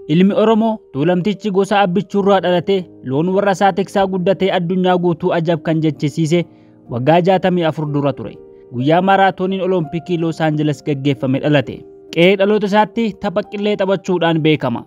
Ilmi Oromoo Tuulamtichi gosa Abbichuurraa dhalate loon warra isaa tiksaa guddatee addunyaa guutuu ajab kan jechisiise waggaa 64 dura ture. Guyyaa maaraatooniin Olompikii Los Angeles gaggeeffame dhalate. Qe'ee dhaloota isaatti tapha qillee taphachuudhaan beekama.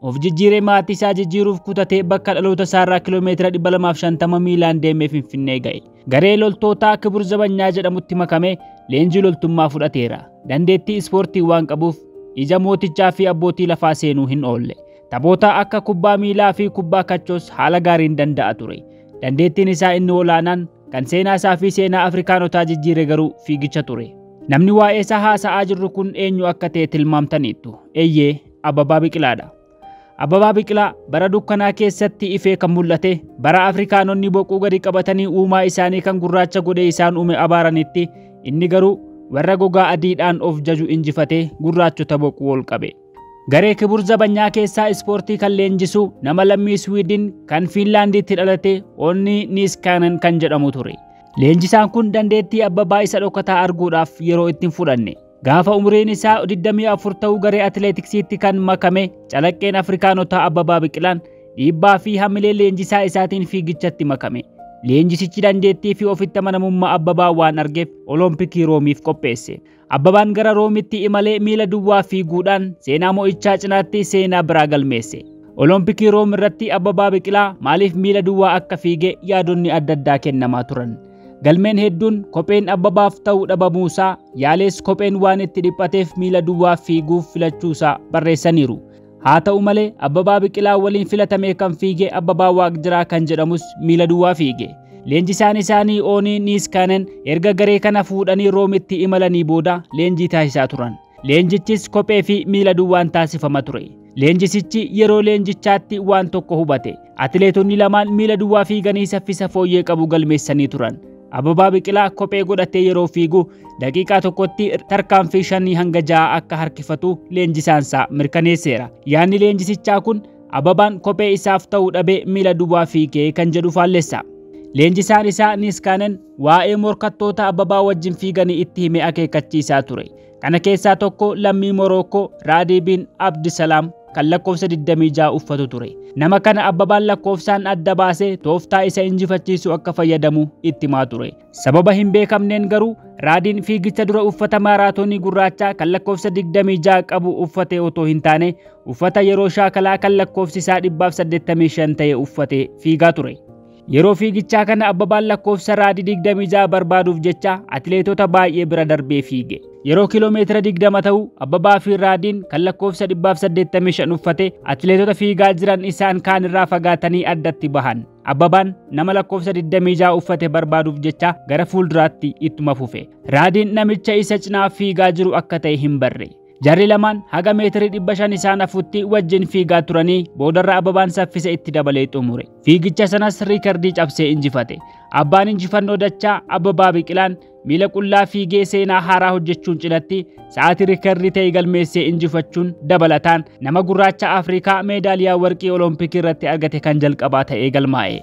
Of jijjiiree maatii isaa jijjiiruuf kutatee bakka dhaloota isaarraa kiiloomeetira 250 miilaan deemee Finfinnee ga'e. Garee loltootaa Kibur Zabanyaa jedhamutti makamee leenjii loltummaa fudhateera. Dandeettii ispoortii waan qabuuf ija mootichaa fi abbootii lafaa seenuu hin oolle. Taphoota akka kubbaa miilaa fi kubbaa kachoos haala gaariin danda'a ture. Dandeettiin isaa inni olaanaan kan seenaa isaa fi seenaa Afrikaanotaa jijjiire garuu fiigicha ture. Namni waa'ee isaa haasa'aa jirru kun eenyu akka ta'e tilmaamtaniittu. Eeyyee, Abbabaa Biqilaadha. Abbabaa Biqilaa bara dukkanaa keessatti ifee kan mul'ate, bara Afrikaanonni boquu gadi qabatanii uumaa isaanii kan gurraacha godhee isaan uume abaaranitti, inni garuu warra gogaa adiidhaan of jaju injifatee gurraachota boquu ol qabe. Garee Kibur Zabanyaa keessaa ispoortii kan leenjisu nama lammii Swiidin kan Fiinlaanditti dhalate Onni Niiskaanen kan jedhamu ture. Leenjisaan kun dandeettii Abbabaa isa dhokataa arguudhaaf yeroo itti hin fudhanne. Gaafa umriin isaa 24 ta'uu garee atileetiksiitti kan makame calaqqeen Afrikaanotaa Abbabaa Biqilaan dhiibbaa fi hamilee leenjisaa isaatiin fiigichatti makame. Leenjisichi dandeettii fi ofitti amanamummaa Abbabaa waan argeef Olompikii Roomiif qopheesse. Abbabaan gara Roomitti imalee miila duwwaa fiiguudhaan seenaa mo'ichaa cinaatti seenaa biraa galmeesse. Olompikii Room irratti Abbabaa Biqilaa maaliif miila duwwaa akka fiige yaadonni adda addaa kennamaa turan. Galmeen hedduun kopheen Abbabaaf ta'uu dhabamuusaa, yaalees kopheen waan itti dhiphateef miila duwwaa fiiguuf filachuusaa barreessaniiru. Haa ta'u malee Abbabaa Biqilaa waliin filatamee kan fiige Abbabaa Waaqjiraa kan jedhamus miila duwwaa fiige. Leenjisaan isaanii Oonii Niiskaanen erga garee kana fuudhanii Roomitti imalanii booda leenjii taasisaa turan. Leenjichis kophee fi miila duwwaan taasifama ture. Leenjisichi yeroo leenjichaatti waan tokko hubate. Atileetonni lamaan miila duwwaa fiiganii saffisa fooyyee qabu galmeessanii turan. Abbabaa Biqilaa kophee godhatee yeroo fiigu daqiiqaa tokkotti tarkaanfii 5 hanga 6 akka harkifatu leenjisaansaa mirkaneesseera. Yaanni leenjisichaa kun Abbabaan kophee isaaf ta'uu dhabee miila duwwaa fiigee kan jedhu faallessa. Leenjisaan isaa Niiskaanen waa'ee morkattoota Abbabaa wajjin fiiganii itti himee akeekkachiisaa ture. Kana keessaa tokko lammii Morookoo Raadiibiin Abdisalaam kan lakkoofsa 26 uffatu ture. Nama kana Abbabaan lakkoofsaan adda baasee tooftaa isa injifachiisu akka fayyadamu itti himaa ture. Sababa hin beekamneen garuu Raadiin fiigicha dura uffata maaraatoonii gurraachaa kan lakkoofsa 26 qabu uffatee otoo hin taane uffata yeroo shaakalaa kan lakkoofsi isaa 185 ta'e uffatee fiigaa ture. Yeroo fiigichaa kana Abbabaan lakkoofsa Raadii 26 barbaaduuf jecha atileetota baay'ee bira darbee fiige. Yeroo kiiloomeetira 20 ta'u Abbabaa fi Raadiin kan lakkoofsa 185 uffate atileetota fiigaa jiran isaan kaan irraa fagaatanii addatti bahan. Abbabaan nama lakkoofsa 26 uffate barbaaduuf jecha gara fuulduraatti ittuma fufe. Raadiin namicha isa cinaa fiigaa jiru akka ta'e hin barre. Jarri lamaan haga meetirii 500 isaan hafutti wajjin fiigaa turanii boodarra Abbabaan saffisa itti dabalee xumure. Fiigicha sanas riikardii cabsee injifate. Abbaan injifannoo dachaa Abbabaa Biqilaan miila qullaa fiigee seenaa haaraa hojjechuun cinatti sa'aatii riikardii ta'e galmeessee injifachuun dabalataan nama gurraacha Afrikaa meedaaliyaa warqii Olompikii irratti argate kan jalqabaa ta'ee galmaa'e.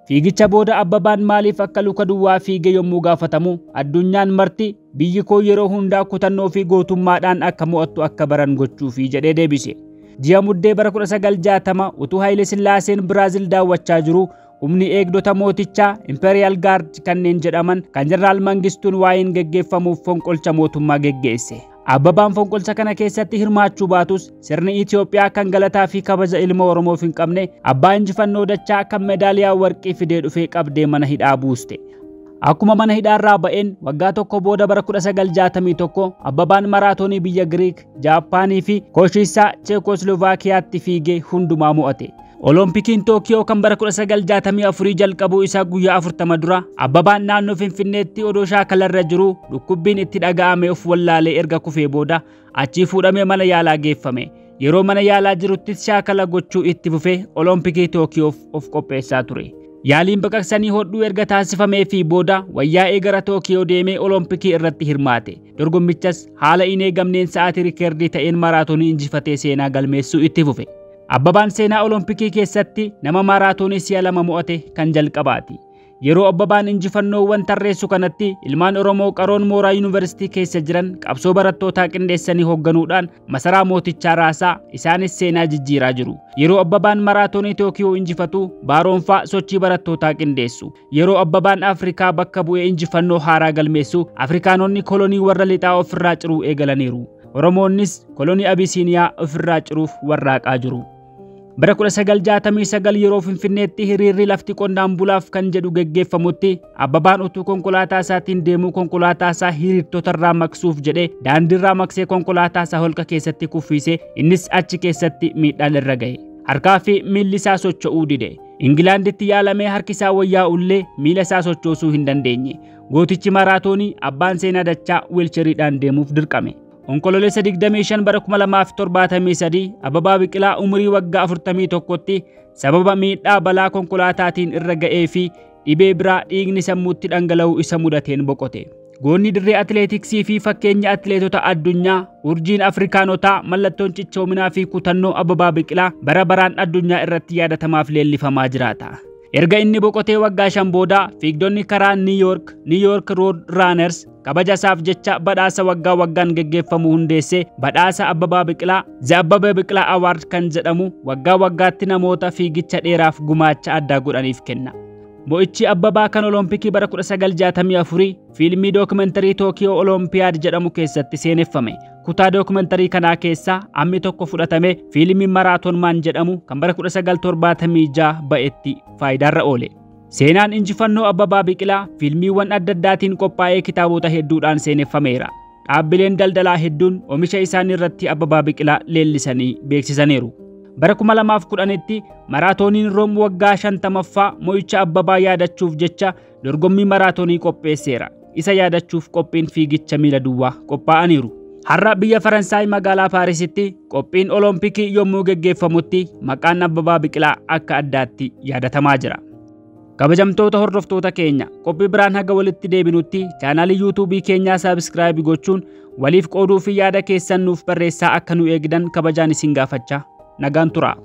Fiigicha booda Abbabaan maaliif akka luka duwwaa fiige yommuu gaafatamu addunyaan marti biyyi koo yeroo hundaa kutannoo fi gootummaadhaan akka mo'attu akka baran gochuufi jedhee deebise. Ji'a Muddee bara 1960 utuu Haayile Sillaaseen Biraazil daawwachaa jiru humni eegdota mootichaa Imperial Guard kanneen jedhaman kan Jeneraal Mangistuun waa'een geggeeffamuuf fonqolcha mootummaa geggeesse. Abbabaan fonqolcha kana keessatti hirmaachuu baatus sirni Itoophiyaa kan galataa fi kabaja ilma Oromoof hin qabne abbaa injifannoo dachaa kan meedaaliyaa warqii fidee dhufee qabdee mana hidhaa buuste. Akkuma mana hidhaarraa ba'een waggaa tokko booda bara 1961 Abbabaan maraatoonii biyya Giriik, Jaappaanii fi Kooshiisaa Cheekoslovaakiyaatti fiigee hundumaa mo'ate. Olompikiin Tookiyoo kan bara 1964 jalqabuu isaa guyyaa 40 dura Abbabaan naannoo Finfinneetti odoo shaakalarra jiru dhukkubbiin itti dhaga'ame of wallaalee erga kufee booda achii fuudhamee mana yaalaa geeffame. Yeroo mana yaalaa jiruttis shaakala gochuu itti fufee Olompikii Tookiyoof of qopheessaa ture. Yaaliin baqaqsanii hodhuu erga taasifamee fi booda wayyaa'ee gara Tookiyoo deemee Olompikii irratti hirmaate. Dorgommichas haala hin eegamneen sa'aatii riikardii ta'een maraatoonii injifatee seenaa galmeessuu itti fufe. Abbabaan seenaa Olompikii keessatti nama maaraatoonii si'a lama mo'ate kan jalqabaati. Yeroo Abbabaan injifannoowwan tarreessu kanatti ilmaan Oromoo qaroon mooraa yuunivarsiitii keessa jiran qabsoo barattootaa qindeessanii hoogganuudhaan masaraa mootichaa raasaa isaanis seenaa jijjiiraa jiru. Yeroo Abbabaan maraatoonii Tookiyoo injifatu Baaroonfaa sochii barattootaa qindeessu. Yeroo Abbabaan Afrikaa bakka bu'ee injifannoo haaraa galmeessu Afrikaanonni kolonii warra lixaa ofirraa ciruu eegalaniiru. Oromoonnis kolonii Abisiiniyaa ofirraa ciruuf warraaqaa jiru. Bara 1969 yeroo Finfinneetti hiriirri lafti qonnaan bulaaf kan jedhu geggeeffamutti Abbabaan utuu konkolaataa isaatiin deemuu konkolaataa isaa hiriirtotarraa maqsuuf jedhee daandiirraa maqsee konkolaataa isaa holqa keessatti kuffise innis achi keessatti miidhaan irra ga'e. Harkaa fi miilli isaa socho'uu dide. Ingilaanditti yaalamee harki isaa wayyaa'ullee miila isaa sochoosuu hin dandeenye. Gootichi maraatoonii abbaan seenaa dachaa wiilcheriidhaan deemuuf dirqame. Onkololeessa 25 bara 2073 Abbabaa Biqilaa umurii waggaa 41tti sababa miidhaa balaa konkolaataatiin irra ga'ee fi dhibee biraa dhiigni sammuutti dhangala'uu isa mudateen boqote. Goonni dirree atileetiksii fi fakkeenya atileetota addunyaa urjiin Afrikaanotaa mallattoon cichoominaa fi kutannoo Abbabaa Biqilaa bara baraan addunyaa irratti yaadatamaaf leellifamaa jiraata. Erga inni boqotee waggaa 5 booda fiigdonni karaa New York, New York Road Runners kabaja isaaf jecha badhaasa waggaa waggaan geggeeffamu hundeesse badhaasa Abbabaa Biqilaa The Abbabaa Biqilaa Award kan jedhamu waggaa waggaatti namoota fiigicha dheeraaf gumaacha addaa godhaniif kenna. Mo'ichi Abbabaa kan Olompikii bara 1964 fiilmii dookumentarii Tookiyoo Olompiyaad jedhamu keessatti seeneffame. Kutaa dookumentarii kanaa keessaa ammi tokko fudhatame fiilmiin Maraatoon Maan jedhamu kan bara 1976 ba'etti faayidaarra oole. Seenaan injifannoo Abbabaa Biqilaa fiilmiiwwan adda addaatiin qophaa'ee kitaabota hedduudhaan seeneffameera. Dhaabbileen daldalaa hedduun oomisha isaanii irratti Abbabaa Biqilaa leellisanii beeksisaniiru. Bara 2010tti maraatooniin Room waggaa 50ffaa mo'icha Abbabaa yaadachuuf jecha dorgommii maraatoonii qopheesseera. Isa yaadachuuf qophiin fiigicha miila duwwaa qophaa'aniiru. Har'a biyya Faransaay magaalaa Paarisitti qophiin Olompikii yommuu geggeeffamutti maqaan Abbabaa Biqilaa akka addaatti yaadatamaa jira. Kabajamtoota hordoftoota keenya qophii biraan haga walitti deebinutti chaanaalii yuutuubii keenyaa saabskraayibii gochuun waliif qooduu fi yaada keessan nuuf barreessaa akka nu eegdan kabajaan isin gaafachaa nagaan turaa.